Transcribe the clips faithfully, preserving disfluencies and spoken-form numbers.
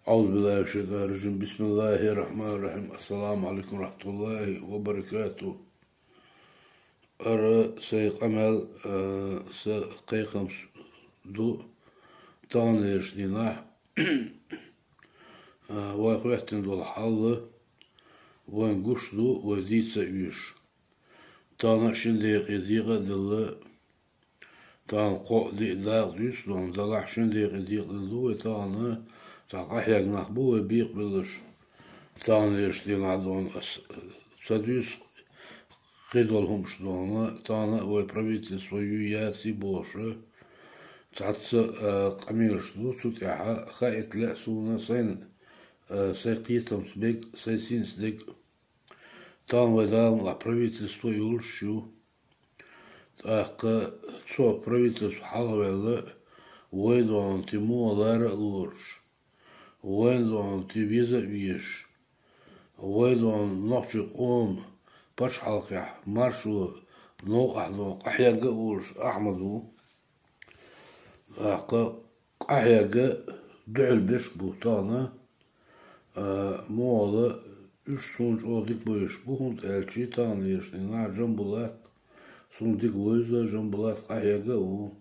أعوذ بالله من الشيطان الرجيم. بسم الله الرحمن الرحيم. السلام عليكم ورحمة الله وبركاته. Ара сай къамаьл, э, са кхайкхамаш ду таханарча дийнахьа, э, вай хетташ дола хьал, вайна гуш ду, вай дийца а везаш. Тахан шин декъе декъа а делла, тахан кхо-диъ дакъа дувц, дона далахь шин декъе декъа делла ду вай, тахан цхьа къахьегна нах ба вай бекъабеллаш. Таханарча дийнахьа дона аз ца дувц, кхыдола хӀумаш дона, тахан вай правительство ю яций болаш, цхьацца, э, къамаьлаш ду, цу тӀехьа хаийта лаьа сона сайна, э, сай кхетамца бег, сай синца дег. Тахан вай Дала мукъалахь правительство йолаш ю. ТӀаккха цо правительство хьалхаваьлла, вай дона тӀа муха лара а лоруш, вай дона тӀа веза а везаш, вай дона нохчий къоман пачхьалкхехь маршо новкъахь дона къахьегга а волаш Ахьмад ва. ТӀаккха къахьегга дуьхьал беш ба тахан, а, муха ала, уж сона чӀогӀа дика бовзаш ба, хӀунда аьлча таханарча дийнахьа Жамбулат сона дика вовза, Жамбулат къахьегга а ва.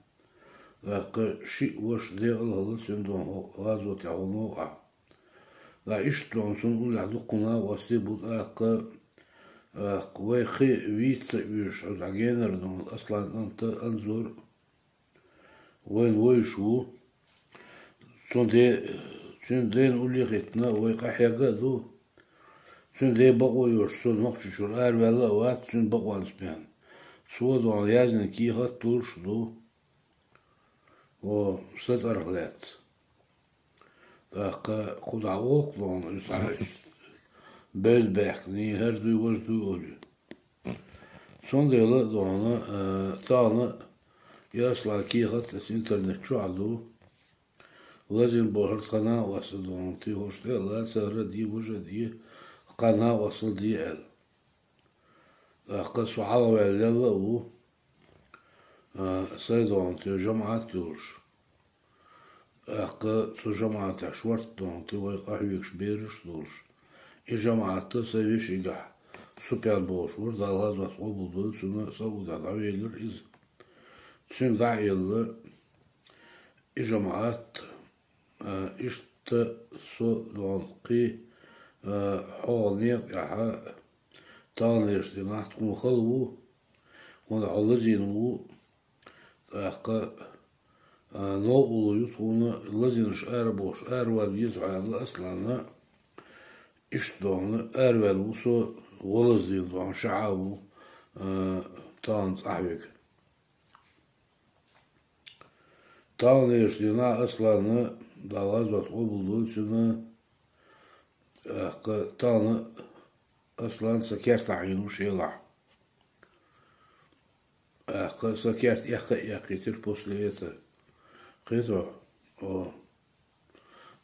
ТӀаккха шиъ ваша декъала хилла цуьнан дона гӀазотехь новкъахь. ТӀаккха иштта дона цунна уллехь дуккха накъостий ба, тӀаккха, тӀаккха вай кхы вийца а везаш, хьо дӀагенара дона Аслан кӀант Анзор, вайна вовзаш ва. Цуьнан де-, цуьнан дена уллехь хӀиттина вай къахьегга а ду. Цуьнан ден бакъо йолаш цо Нохчийчуьра араваьлла а вац, цуьнан бакъонца бен. Цо дона яздина кехат а долаш ду, о, са цӀарах лаьцна. ТӀаккха кху дӀагӀолла дона, иза цхьа бевза баьхкиний, хӀара дуй, важа дуй олий. Цундела дона, э, тахан и Аслан кехат аса интернет чохь ду. Лазийна болу хӀара тхан накъостал дона, тӀе хӀорш тӀе а лацара де, важа а де, тхан накъостал де аьлла. ТӀаккха со хьалхаваьлла лелла а ву, а, сай дона тӀе жамаӀат а йолуш. ТӀаккха цу жамаӀатехь шорта дона тӀе вай къахьоьгуш бераш а долуш. И жамаӀат а сайн вешигахь Супян бохуш вара, Дала гӀазот къобалдойла цуьнан, Саудехь дӀавелира иза. Цуьнга дӀа а елла, и жамаӀат, а, иштта со дона кхин, а, хьо некъа тӀехь таханарча дийнахь тхуна хала ву, хӀунда хьо лазийна ву, тӀаккха, а, новкъарло ю тхуна, лазийнарш арабохуш, аравала веза хьо аьлла Аслана, иштта дона араваьлла ву со, валаза дийна дона шаьхьа ву, а, тахана цӀахь вега. Таханарча дийнахь Аслана, Дала гӀазот къобалдойла цуьнан, тӀаккха тахана Аслан сан кертахь Ӏийна ву шелахь. ТӀаккха сан керта эккха а эккхийтира после этого. Кхетий хьо? О.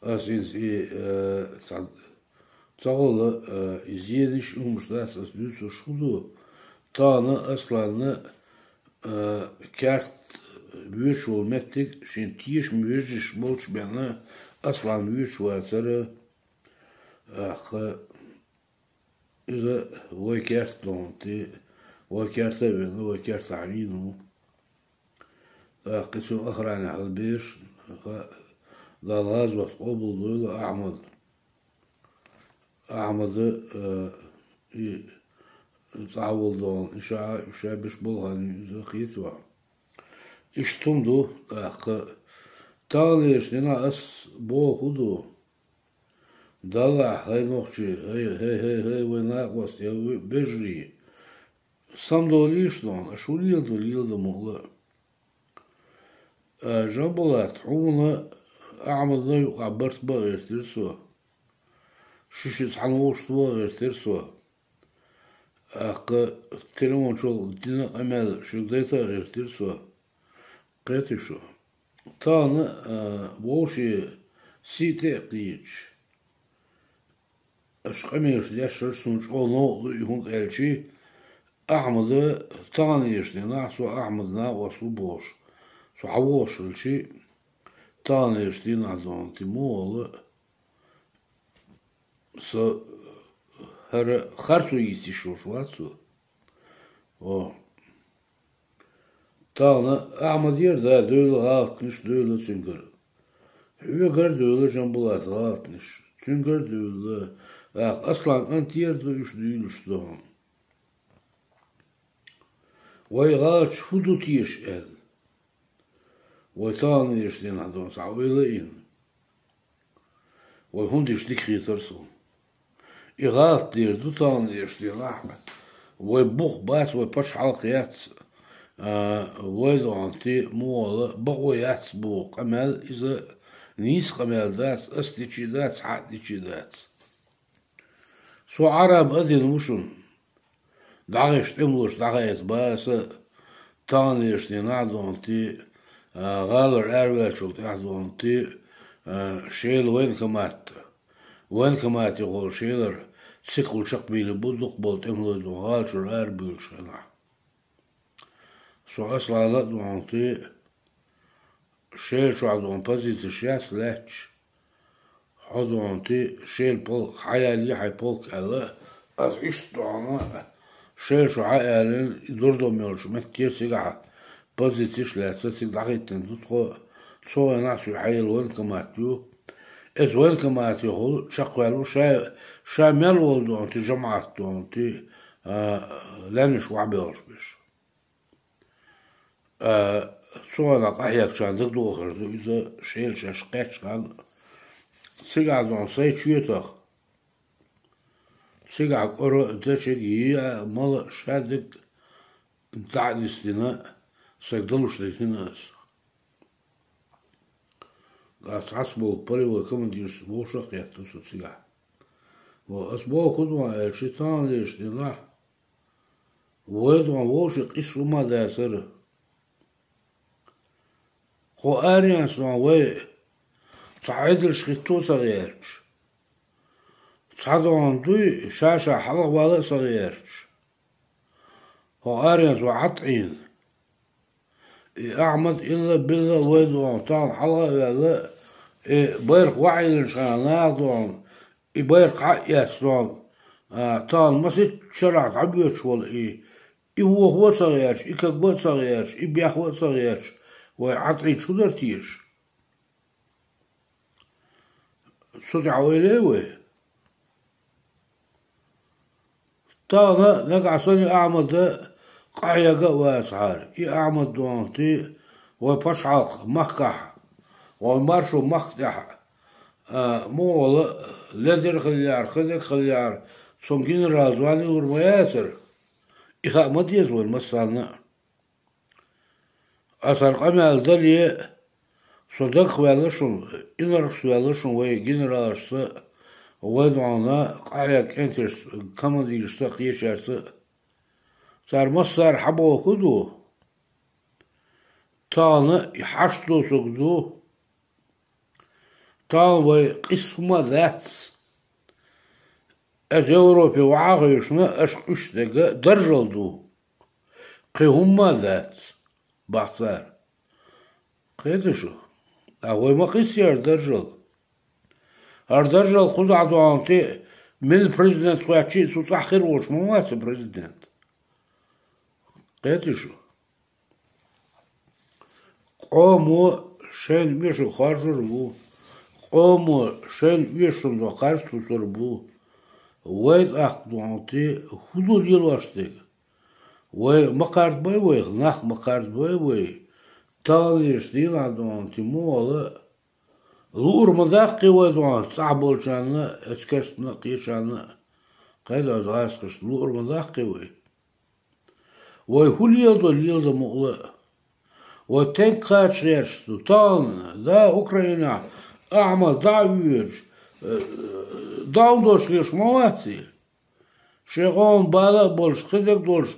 Ас иза и, э, цхьа, цхьа гӀолла, э, и зенаш а хӀумаш дац ас дуьйцуш, хӀун ду? Тахана Асланна, э, керта воьдуш волу меттиг шен тешам вежарий болчу бен Аслан воьдуш вацара, тӀаккха иза вай керта дона тӀе, вай керта а веана, вай кертахь Ӏийна ву. ТӀаккха и цуьнан охранехь хилла бераш, ха-, Дала гӀазот къобалдойла Ахьмад. Ахьмада, э, и цӀахь волу дона, и ша, и ша беш болу хан ю иза, кхетий хьо. Иштта хӀума ду, тӀаккха таханарча дийнахь ас боху хӀун ду? Даллахь, хӀай нохчий, хӀай, хӀай, хӀай, хӀай, вай накъостий, хӀай вай вежарий, самадовлийша дона, аша хӀун леладо, леладо мукъала а. А, Жамбулат, хьуна Ахьмадна юкъахь барт бан а гӀиртира со. Ши-ши цхьаьна вовшахтан а гӀиртира со. ТӀаккха телефон чохь дина къамел шуьга дайта а гӀиртира со. Кхетий шу? Тахана, а, вовшийн сий тӀе а кхийдаш, аша къамелаш дешнарш суна чӀогӀа новкъа ду и, хӀунда аьлча Ахьмада таханарчу дийнахь со Ахьмадан накъост ву бохуш, со хьан вохуш хилча, таханарчу дийнахь дона тӀе муха вала, со хӀара харцо йийца йиш йолуш вац со. О. Тахана Ахьмад яра, да, девлла гӀалатанаш, девлла цуьнгара. Хьоьгара а девлла, Жамбулат, гӀалатанаш. Цуьнгара а девлла. ТӀаккха Аслан кӀант яра ду уьш дуьйлуш ду хьуна. Вай гӀалаташ хӀун ду теша аьлла. Вай таханлерчу дийнахь ду хьуна, цхьа ойла а йина. Вай хӀун дича дика хетара суна. И гӀалат дийр ду таханлерчу дийнахь. Вай бух бац, вай пачхьалкх яц, а, вай догӀанти мугӀала бакъо яц боху къамел, иза нийса къамел дац, ас дичи дац, хьан дичи дац. Со Ӏараб а дина ву шуна. ДӀахьеша тӀемалош дӀахаийта бан аса, таханлерчу дийнахь а догӀанти, а, гӀалара араваьллачул тӀаьхьа догӀанти, а, Шелан военкомат. Военкоматехула Шелара цигахула чекхбийна бу дукхахболу тӀемалой догӀан гӀала чуьра арабуьйлучу хенахь. Со Аслана а догӀанти, Шела чохь догӀан позицеш яц лаьтташ. Хьо догӀанти, Шела полк, хьаяллий хьайн полк аьлла, аса иштта догӀана, Шела чу хьааьллина, и дурдом йолчу меттера цигахь позицеш лаьцна, цига дӀахӀиттина ду тхо, цу хенахь соьга хьаелла военкомат ю. Иза военкоматехула чекхваьлла ву ша, ша мел волу догӀанти, жамаӀат догӀанти, а, лаьмнаш охьабоьлхуш берш. А, цу хенахь къахьегначарна дагадогӀур ду иза, Шела шаьш кхаьчча хан. Цигахь догӀан сайн чоьтах. Цигахь кӀора а, дечиг а, йиъа а, мала а, шадерг дӀа а нисдина, сайга далуш дерг хӀинна аса. Ас цхьацца болу полевой командиршца вовшах а кхетта со цигахь. Ва ас боху хӀун ду аьлча, таханлерчу дийнахь вай догӀан вовшийн къийса хӀума дацара. Кху аренца догӀан вай цхьа Ӏедалш хӀитто а ца гӀерташ, цхьа догӀан дуй ша-ша хьалхавала а ца гӀерташ, хӀокху аренца вай Ӏад Ӏийна. И Ахьмад илла-билла вай догӀан тахана хьалха а ваьлла, и байракх охьайиллинчу хенахь наха догӀан, и байракх хьа а эцна догӀан, а, тахана масийтта шарахь дӀабоьдуш волу и, и вохо а ца гӀерташ, и кагбан а ца гӀерташ, и бехван а ца гӀерташ, вай Ӏад Ӏийча хӀун дара теша? Цу тӀехь ойла йой вай? Тахана нагахь санна и Ахьмада къахьега а вацахьара, и Ахьмад догӀанти вай пачхьалкх махкахь, вай маршо махка тӀехь, а, муха вала, ледара хиллехьара, хинниг а хиллехьара, цунна генерал звание лур ма яцара. И хаа ма деза вайна массарна а. Аса хӀара къамел дале, со дагахваьлла шуна, инаргӀашца ваьлла шуна вай генералашца, вай догӀана къахьегна кӀенташца, командиршца, кхечаьрца. Цара массара хьан боху ду? Тахана и хьашт доцург ду. Тахана вай къийса хӀума дац. Аса Европе вахьа а хевшина, аша къуьйсуш дерг даржалла ду. Кхин хӀумма а дац, бах цара. Кхетий шу? Ткъа вай ма къийсаяр даржалла. ХӀара даржалла кхузахь догӀанти, мила президент кхоьттича а, цу цӀахь хир волуш ма вац и президент. Кхетий шу? Къомо шайна оьшург хоржур бу. Къомо шайна оьшург кхаж туьсур бу. Вай тӀаккха догӀанти хӀун ду лелош дерг? Вай ма кхардабой вай, нах ма кхардабой вай. Таханлерчу дийнахь догӀанти муха вала, луур ма даккхий вай догӀанти цӀахь болчарна а, эцкерстна а, кхечарна а. Кхайдаза гӀазкхашна луур ма даккхий вай. Вай хӀун леладо, леладо мукъала а. Вай стенга кхача гӀерташ ду? Тахана, да, Украинехь Ахьмад дӀа а воьдуш, э, дӀа хӀун долуш лелаш ма вац и? Шен къоман бала а болуш, кхидерг а долуш,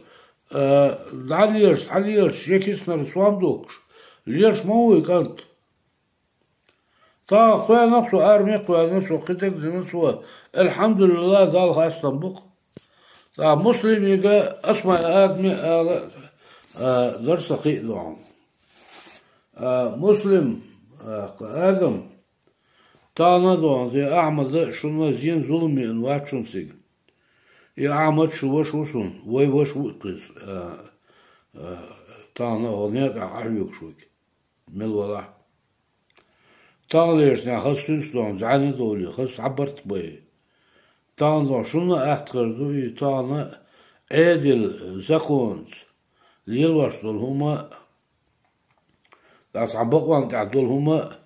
э, дӀалелаш, схьалелаш, шен киснара сом духкуш лелаш ма ву и кӀант? Тахана кхоьллина-кх цо, арме а кхоьллина цо, кхидерг а дина цо, алхьамдулиллахӀ, Далла хастам бу-кх. Ткъа Муслимига, аса ма Адаме ала, а, дара сан кхин а догӀан. А, Муслим, а, Адам, Тахана а дохьан, и Ахьмада шуна зен-зулам еана вац шуна цига. И Ахьмад шун ваша ва шуна, вай ваша ва и кхуьз, а, а, тахана а гӀо некъа тӀехь къахьоьгуш вайга. Мел валахь. Таханлерчу дийнахь хаза цуьнца дохьан зӀаьна а довлий, хаза цхьа барт а бай. Тахана дохьан шуна а атта хир ду и тахана а Ӏедал законца лелош долу хӀума а, ткъа цхьа бакъонна тӀехь долу хӀума а,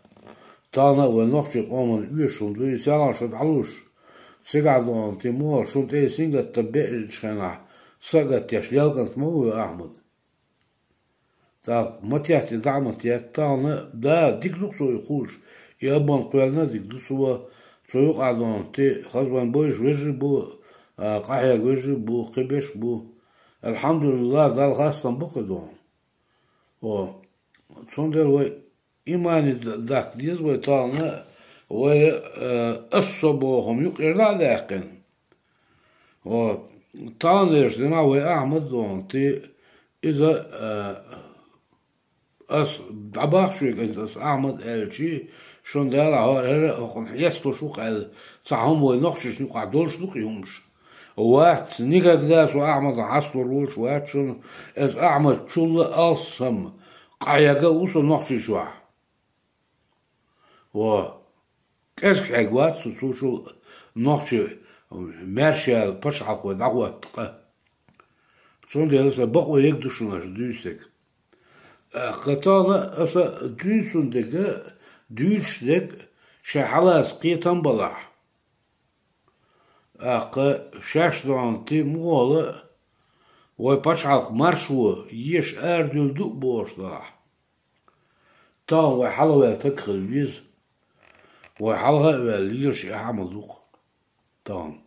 тахана а вайн нохчийн къоманна оьшуш хӀума ду и, селхана шу дӀалуш, цигахь дохьан тӀе муха шуна тӀе сингаттам беъначу хенахь, са а гатдеш лелкъант ма ву вай Ахьмад. ТӀаккха ма теттий, дӀа а ма тетта, тахана а, да, дика ду-кх цо и кхуллуш, и абон кхоьллина а дика ду цо, цо юкъахь дохьан тӀе хаза вайн бойуш вежарий бу, а, къахьега вежарий бу, кхин берш а бу. Алхьамдулиллах, Далла хастам бу кхин дохьан. О, цундела вай имане д-, даккха деза вай тахана а, вай, а, ас со боху хӀума юкъера дӀа а даьккхина. О, таханлерчу дийнахь вай Ахьмад дохьан тӀе иза, а, ас дӀабахча шуьга, ас Ахьмад аьлчи, шуна Дала хӀара а хӀокхунна хьесталуш ву-кх аьлла, цхьа хӀума вай нохчашна юкъахь долуш ду-кх и хӀумаш. Вац, никогда со Ахьмадах хьасталур волуш вац шуна, ас Ахьмад чулла алссам къахьега а ву со нохчий чохь. Во. КӀезиг хьегна вац со цу чул нохчий маьрша яьлла пачхьалкх вай дӀахӀотта къа. Цундела сан бакъо ерг ду шуна аша дуьйцург. ТӀаккха тахана аса дуьйцун дерг, дуьйцуш дерг шайн хьалаца кхетам балахь. ТӀаккха шаьш дохьан тӀе муха а вай пачхьалкх маршо еша арадуьйла ду а бохуш далахь. Тахана вай хьалхаваьлла стаг хила веза. Вай хьалха а ваьлла, лелаш и хӀума ду-кх тахана.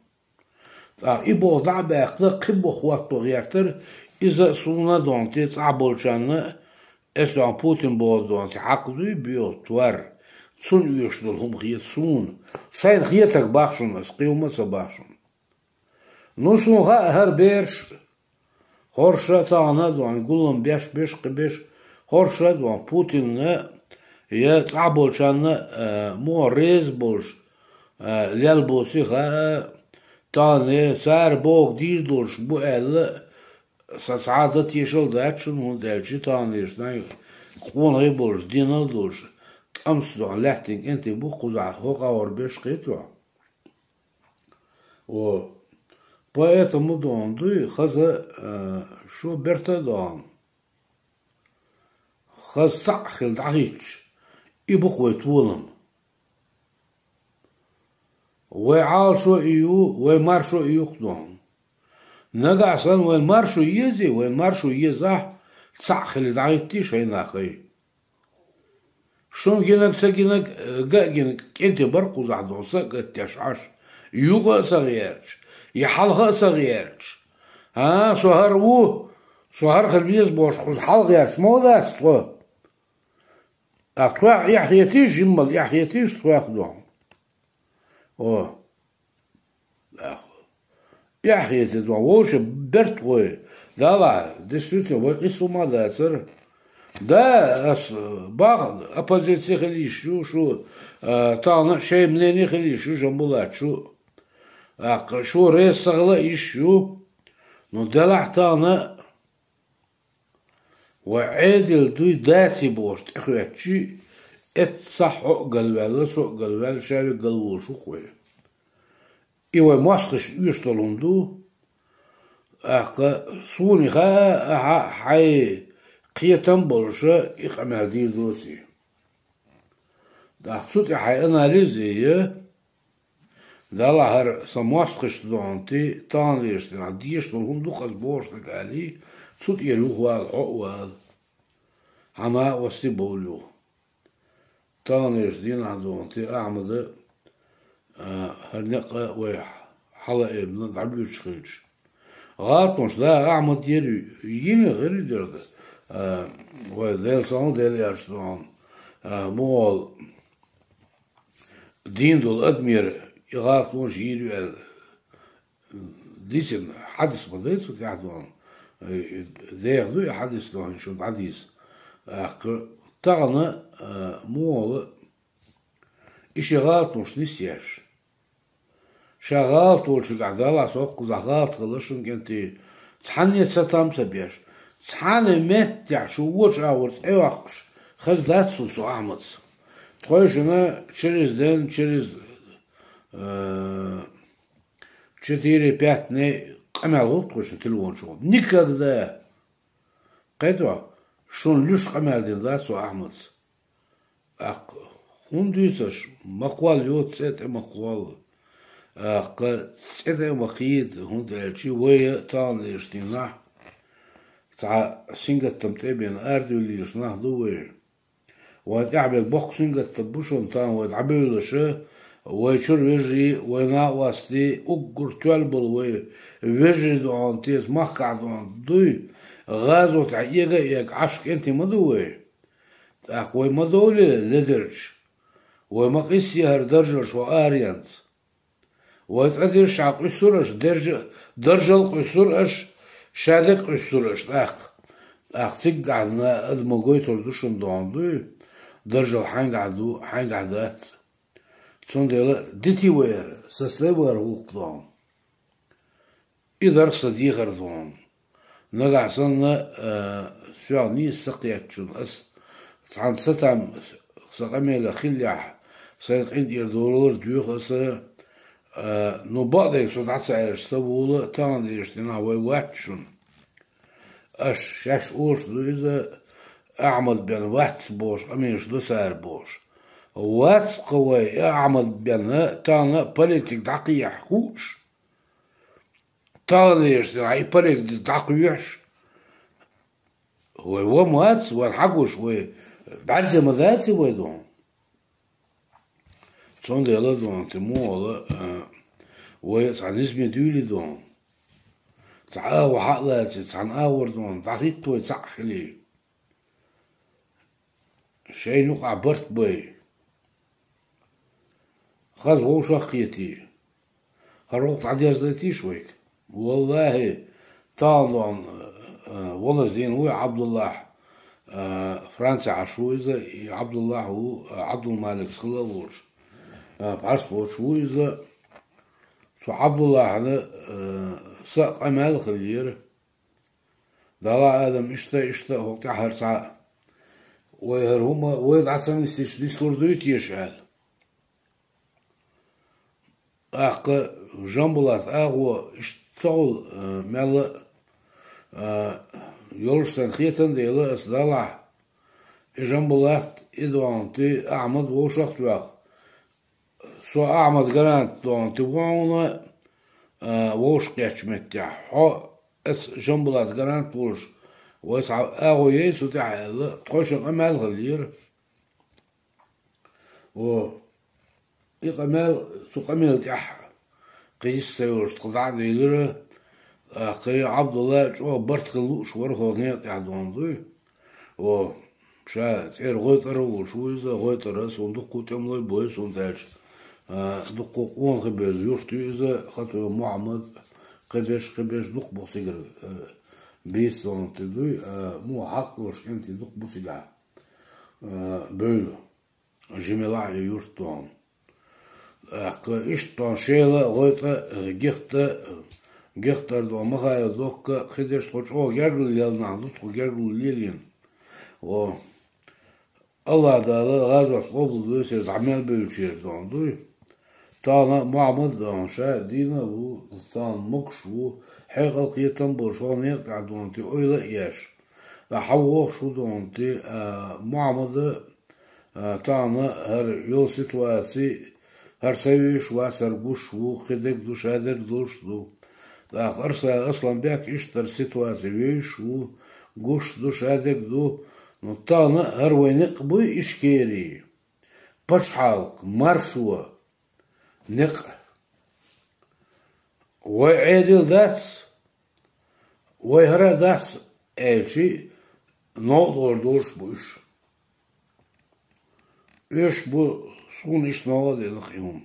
ТӀаккха и болх дӀа а баьккхина, кхин болх хӀотто гӀертара, иза а суна а дохьан тӀе цӀахь болчарна, ас дохьан Путин боху дохьан тӀе хьакха дуй боьлху товар, цунна оьшуш долу хӀума хета суна. Сайна хетарг боху шуна ас, кхин хӀума а ца боху шуна. Ну, суна хаьа хӀара бераш, хӀорш а тахана а дохьан гулам беш, беш, кхин беш, хӀорш а дохьан Путинна я цӀахь болчарна, а, муха реза болуш, а, лелла боций хаьа, тахана цара бохург дийр долуш бу аьлла, сан цхьа а дан тешал дац шуна, хӀунда аьлча таханлерчу дийнахь къонахий болуш, динал долуш, тӀамца дохьан лаьттина кӀентий бу кхузахь хӀокху агӀор беш кхетахь. О, поэтому дохьан дуй, хаза, а, шо берта а дохьан. Хаза цхьаъ хила дӀахӀитташ, и бу-кх вай толам. Вай Ӏалашо и ю, вай маршо и ю-кх дохьан. Нагахь санна вайн маршо езий, вайн маршо езахь, цхьаъ хила дӀахӀиттий шайн нахе. Шуна гинарг, сан гинарг, э, ган а гинарг кӀентий бара кхузахь дохьан, са а гатдеш Ӏаш. Юха а ца гӀерташ, я хьалха а ца гӀерташ. А, со хӀара ву, со хӀара хила веза бохуш, кхуза хьалха гӀерташ ма ву дац тхо. А тхох эхь хетий, жиммал эхь хетий тхох дохьан. О. Эхь хетий дохьан, вовшийн берт вай. Далахь, действительно, вай къийсам ма дацара. Да, ас боху, оппозици хила йиш ю шу, а, тахана а шайн мнение хила йиш ю, Жамбулат, шу. ТӀаккха шу реза ца хила а йиш ю. Ну, делахь тахана а вай Ӏедал дуй, даций бохуш тӀехӀоьттича, эццахь хьо а галваьлла, со а галваьлла, ша верг галволуш ву-кх вай. И вай мостагӀашна оьшуш долу хӀума ду. ТӀаккха суна хаьа, ахьа хьайн кхетам болуша и къамел дийр доций. ТӀаккха цу тӀе хьайн анализ е, Далахь, хӀара сан мостагӀашна дохьан тӀе, таханлерчу дийнахь дезаш долу хӀума ду-кх ас бохуш дерг алий, цу тӀера юхавала хьо а вала. Хьан накъостий бовла юха. Таханлерчу дийнахь дохьан тӀе Ахьмада, а, хӀара некъ а вай хьала а эбна дӀабуьрташ хилча. ГӀалатонаш, да, Ахьмад яра, йина гӀири дара, а, вай Делан салам Делан элчанна дохьан, а, муха олу, дийна долу адамера и гӀалатонаш йийр ю аьлла дийцина хьадис ма дай цу тӀехь дохьан. Деха ду и хьадис дохьан шуна дӀадийца. ТӀаккха тахана, а, муха олу, и ши гӀалаташ нисъеш. Ша гӀалат волчуьнгахь Далла соккхузахь гӀалат хилла шун кӀентий, цхьанне ца там ца беш, цхьана меттехь шу вочу агӀор тӀейоккхуш, хаза дац суна со Ахьмадца. Тхойшина через день, через, э, четыре-пять дней къамел гӀо тхойшина телефон чу. Никогда! Кхетий, шуна луьш къамел дина дац со Ахьмадца. ТӀаккха хӀунда дуьйцу аш, ма кхолла йоцу цӀе тӀе ма кхолла. ТӀаккха цӀе тӀе ма кхийда, хӀунда аьлча вай тахана дешнашна цхьа сингаттам тӀе а бина арадевлла лелаш нах ду вай. Вайн тӀехь берг боккха сингаттам бу шуна тахана вай дӀабевллаша, вай чуьра вежарий, вай накъостий, уггар тоьлла болу вай вежарий ду хьуна, теса махкахь ду хьуна дуй, гӀазотехь эга а эга Ӏаш кӀентий ма ду вай. ТӀаккха вай ма довлий ледерча, вай ма къийсае хӀара даржаш ван аренца. Вай цӀа диршехь къуьссур аша, даржа-, даржал къуьссур аша, шадерг къуьссур аша тӀаккха. ТӀаккха циггахь дина адамо гойтур ду шуна ду хьуна дуй, даржал хьайгахь ду, хьайгахь дац. Цундела дитий вай хӀара, сацалой вай хӀара гӀуллакх ду хьуна. И дара сан дехар ду хьуна. Нагахь санна, а, соьгӀа нийса ца кхетачунна ас цхьана сатам сан къамелах хиллехь, сайн къинтӀера долалур доьху аса, а, ну, бакъдерг со дӀа ца аьлча ца волу, тахана дешнашна вай вац шуна. Аш шаьш олуш ду иза, Ахьмад бен вац бохуш, къамелаш ду цара бохуш. Вац-кха вай, и Ахьмад бен тахана политик дӀакхехьа хууш. Тахана дешнашна и политик дӀакхоьхьуш. Вай ван вац, вайн хьагуш, вай бӀаьрзе ма даций вай ду хьуна. Цундела ду хьуна, тӀе муха вала, а, вай цхьа низаме дуьйлий ду хьуна. Цхьа агӀо хьа а лаций, цхьана агӀор ду хьуна, дӀахӀитта вай цхьаъ хилий. Шайна юкъахь барт бай. Хаза вовшах а кхетий. ХӀара гӀуллакх дӀадерзадайтийша вайга. ВаллахӀи, тахана ду хьуна, а, валазийна ву Ӏабдуллахь, а, Франци Ӏаш ву иза, и Ӏабдуллахь ву, а, Ӏабдулмаликца хилла а волуш, а, пхьарс боцуш ву иза. Цу Ӏабдуллахьна, а, сан а къамел а хиллера. Далла, Адам, иштта, иштта, хӀокху тӀаьхьара цхьа вай хӀара хӀума, вай дӀа ца нисдича, нислур дуй теша аьлла. ТӀаккха Жамбулат агӀо иштта ца хуьлу, а, мелла а, а, йолуш санна хетан дела, ас далахь, и Жамбулат, и ду хьуна тӀе Ахьмад вовшах а тоьхна, со Ахьмад гарант ду хьуна тӀе ву хьуна, а, вовшахкхеттачу меттехь. Хьо, ас Жамбулат гарант волуш, вай цхьа агӀо яй цу тӀехь аьлла, тхойшинна къамел а хиллера. О, и къамел, цу къамел тӀехь кхин йист ца йолуш тхо дӀа а дийлира, тӀаккха и Ӏабдулла чӀогӀа барт хила лууш вара хӀокху некъа тӀехь ду хьуна дуй. О, ша цӀера ГӀойтӀара а волуш ву иза, ГӀойтӀара, суна дуккха а тӀемалой бой, суна даьлча, а, дуккха а къона хи бевлла юрт ю иза, Хатуев Мухьаммад, кхиберш, кхиберш дуккха бу цигара, а, бийца ду хьуна тӀе дуй, а, муха хьакъ долуш кӀентий дуккха бу цигахь, а, бевлла. Жимелахь и юрт ду хьуна. ТӀаккха иштта ду хьуна Шела, ГӀойтӀа, Гихта, Гихтара ду хьуна Махаев Докка, кхидерш тхо чӀогӀа гергарло лелла нах ду, тхо гергарло лелийна. О, АллахӀ Дала гӀазот къобалдойла, церан дӀа мел бевллачеран ду хьуна дуй. Тахана Мухьаммад а ду хьуна, ша дийна а ву, тахана могуш а ву, хьекъал, кхетам а болуш, хӀокху некъа тӀехь ду хьуна тӀе ойла а еш. ТӀаккха хьан вохуш ву ду хьуна тӀе, а, Мухьаммада, а, тахана хӀара йолу ситуаци, хӀара ца вевзаш вац, хӀара гуш ву, кхидерг ду, шадерг долуш ду. ТӀаккха Арса-, Асланбек иштта хӀара ситуаци вевзаш ву, гуш ду, шадерг ду. Ну, тахана хӀара вайн некъ буй Ишкери, пачхьалкх, маршо, некъ. Вай Ӏедал дац, вай хӀара дац, аьлчи, новкъа догӀур долуш бу уьш. Уьш бу, суна иштта новкъа а делла кхин хӀума.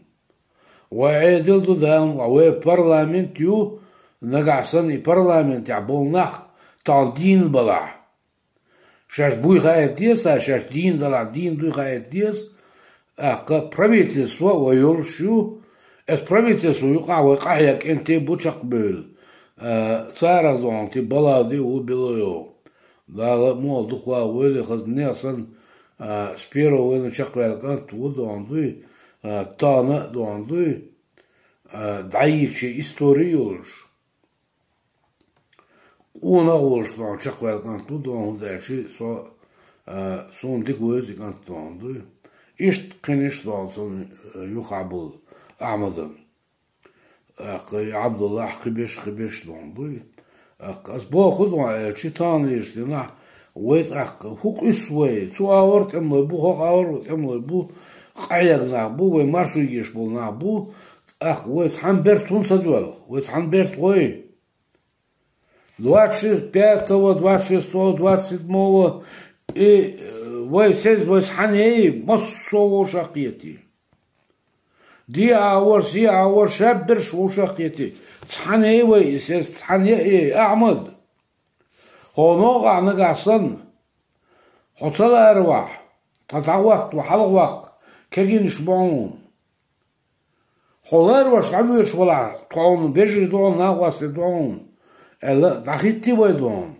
Вай Ӏедал ду, Дала мукъ лахь, вай парламент ю, нагахь санна и парламентехь болу нах тахана дийна балахь. Шаьш буй хаийта деза, шаьш дийна далахь, дийна дуй хаийта деза. ТӀаккха правительство вай йолуш ю, эс правительство юкъахь вай къахьега кӀентий бу чекхбевлла. Э, царах дохьунти балади ву билойо. Дала а муха дукха ваха войли хаза нехан санна, э, с первого вайна чекхваьлла кӀант ву дохьун дуй, э, тахана а дохьун дуй, э, дӀайийча истори йолуш. Къонах а волуш дохьун чекхваьлла кӀант ву дохьун, хӀунда аьлча со, а, суна дика вевза и кӀант дохьун дуй. Иштта кхин иштта дохьун сан, а, юххехь болу Ахьмадан. ТӀаккха и Ӏабдуллахь кхин берш, кхин берш дохьун дуй. ТӀаккха ас боху дохьун аьлча, таханлерчу дийнахь вай тӀаккха хӀу къуьйсу вай, цу агӀор тӀемалой бу, хӀокху агӀор тӀемалой бу, къахьега нах бу, вай маршо еш болу нах бу, тӀаккха вай цхьана берта хӀунда ца доьлху, вай цхьана берта гӀой. Двадцать шестого, двадцать шестого, двадцать седьмого, и, э, вай сеза, вай цхьаьна ей, массо а вовшах кхетий. Де а вара, се а вара, шаберш вовшах кхетий. Цхьаьна ей вай и сеза, цхьаьна ей, Ахьмад. Хьо новкъахь нагахь санна, хьо ца ларавахь, тхан дӀахӀоттаво хьалхаваккха, кегийнаш бу хьуна. Хьо ларавеш дӀавоьдуш валахь, тхо хьуна вежарий ду хьуна, накъостий ду хьуна, аьлла, дӀахӀиттий вай ду хьуна.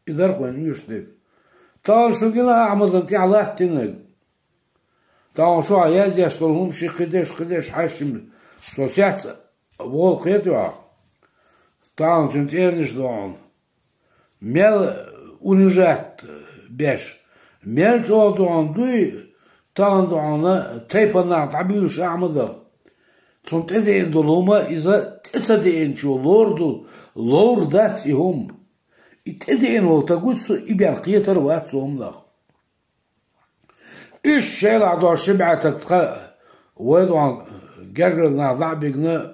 И дара-кх вайна оьшуш дерг. Тахана шу гина Ахьмадан тӀехь латтийнарг. Тахана шу хьан язъеш долу хӀумаш, кхидерш, кхидерш хьаьшшима со цец а волу кхетий хьо. Тахана цуьнан цӀернаш ду хьуна. Мел унижать беш, мел чӀогӀа дохьун дуй, тахана дохьуна тайпанах дӀабуьйлуш Ахьмадах. Цунна тӀедеана долу хӀума иза тӀе ца деанчо лор ду, ловр дац и хӀума. И тӀедеана волу стаг ву цу, и бен кхетар а вац цу хӀуманах. Иштта шелахь долу ши бӀе стаг тхан вай дохьун гергара нах дӀа а бигна,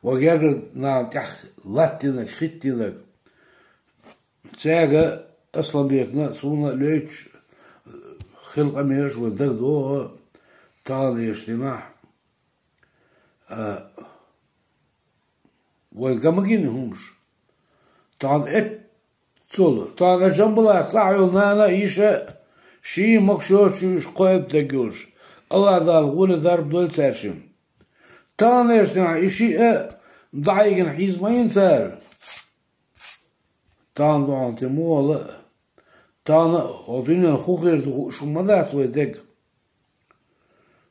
вай гергара нахана тӀехь латтийнарг, хӀиттийнарг. Цаьрга Асланбекна а, суна а лоьцуш хилла къамелаш вайн дага догӀу таханлерчу дийнахь. А, вайн ган ма гина хӀумаш. Тахана эццул, тахана Жамбулат цӀахь йолу нана а, йиша а, ший а могуш йоцуш ю уьш, кхо а дерг йолуш. АллахӀ Дала гӀоле дарба дойла цаьршинна. Таханлерчу дийнахь и шиъ а дӀахьийгина хьийза ма йина цара. Тахана дохьун те мугӀала а, тахана а хӀокху дуьненан хӀун хир ду хууш хӀума ма дац вай дерг.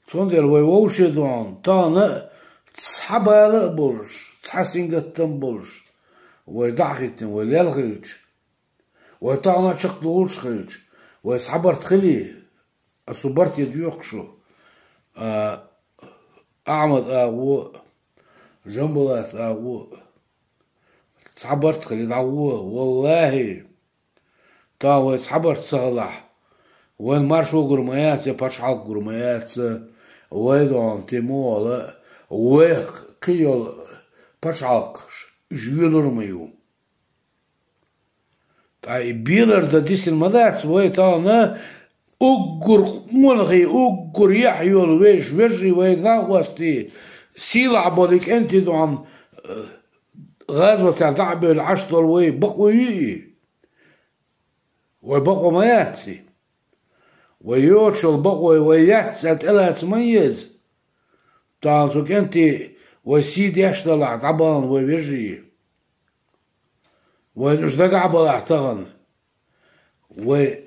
Цундела вай вовше дохьун, тахана а цхьа бала а болуш, цхьа сингаттам а болуш, вай дӀа а хӀиттина, вай лел хилча, вай тахана а чекхдолуш хилча, вай цхьа барт хилий, ас цу барте доьху шу, а, Ахьмад агӀо а, Жамбулат агӀо а, цхьа барт хилий дӀагӀо, валлахӀи, тахана вай цхьа барт ца хилахь, вайн маршо гур ма яц, я пачхьалкх гур ма яц, вай дохьун те мугӀала а, вайх кхин йолу пачхьалкхаш уьш йоьлур ма ю. Ткъа и белар дан дисина ма дац вай тахана, уггар къонахий, уггар яхь йолу вешан вежарий, вай накъостий, сийлахь болу и кӀентий дохьун, э, гӀазотехь дӀа а бевлла Ӏаш долу вай бакъо ю и. Вай бакъо ма яц и. Вай йоцуш йолу бакъо вай яц аьлла тӀелаца ма еза. Тахана цу кӀентий вай сий деш далахь дӀабахана вай вежарий. Вайна уьш дагахь балахь тахана, вай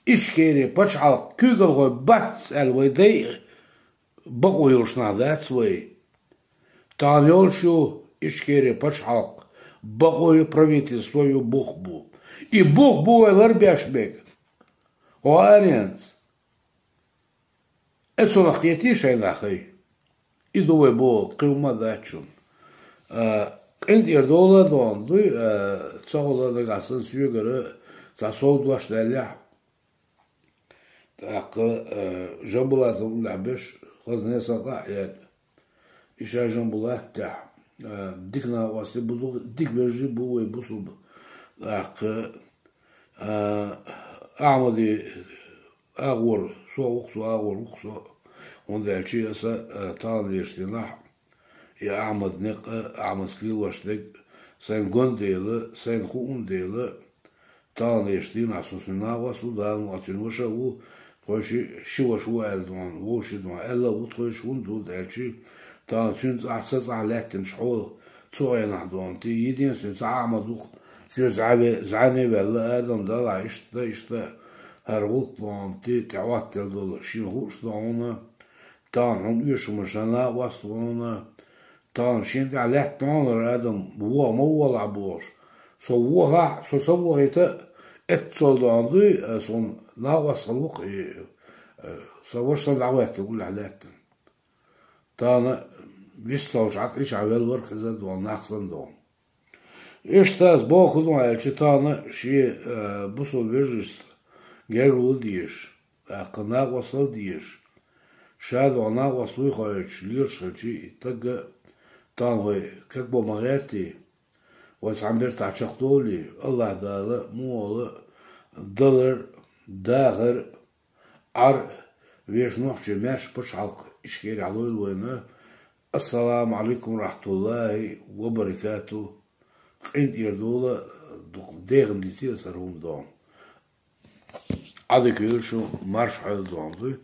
Ичкери пачхьалкх куьйгалхой бац аьлла вай дай а бакъо йолуш нах дац вай. Тахана йолуш ю Ичкери пачхьалкх, бакъо ю, правительство ю, бух бу. И бух бу вай ларбеш берг. ХӀокху аренца. Эцунах кхетий шайн нахе? И ду вай боху, кхин хӀума а дац шуна. А, къинтӀера дола а дохьун дуй, а, ца гӀо ла дагахь санна соьгара цхьа сов дош даьллехь. ТӀаккха, а, Жамбулатан уллехь берш хаза несан къа а яьлла. И ша Жамбулат тӀехь, а, дика накъостий бу, дика вежарий бу вай бусулба. ТӀаккха, а, Ахьмади агӀор со а ву-кх, цу агӀор ву-кх со а. ХӀунда аьлча аса, а, таханлерчу дийнахь и Ахьмад некъ а, Ахьмадс лелош дерг а сайна гон дела, сайна хууна дела, таханлерчу дийнахь со цуьнан накъост ву, Дала мукъ лахь, цуьнан ваша а ву, тхойши ши ваша ва аьлла дона, вовши дона, аьлла а ву тхойши, хӀунда ду аьлчи, тахана цуьнца ахьа, са цӀахь лаьттинчу хьола цу хенахь дона, ти единственный цхьа Ахьмад ву-кх, соьца зӀе ве-, зӀене ваьлла адам, Далла, иштта, иштта, хӀара гӀуллакх дона, ти тӀехӀоттаделла долу, шена хууш дона, тахана хьуна оьшуш ма ша накъост вона, тахана шена тӀехь лаьтта дона хӀара адам, воха ма волахь бохуш. Со вохахь, со ца вохийта, эццал дона дуй, аса хӀуна накъост хила ву-кх и, э, со ваша санна дӀахӀоьттина гуллехь лаьттина. Тахана вистхалчу Ӏаткъи чохь велла вара хеза дона, нах санна дона. Иштта аса боху хӀун ду аьлча, тахана шен, э, бусалба вежаршца гергарло дезаш, тӀаккха накъостал дезаш, ша дона накъост вуй хоуьйтуш лелаш хилчи, и тагга тахана вай кегбо ма гӀертий, вай цхьана бертахь чекхдовлий, АллахӀ Дала муха а далар, дахар, Ӏар вешан нохчийн маьрша пачхьалкх Ичкерехь лойла вайна. Ассаламу Ӏалайкум ва рахьматуллахӀи ва баракатухӀ. КъинтӀера довла, дукха дехна диций аса хӀара хӀума дона. Ӏадика йойла шу, марша Ӏойла дона дуй.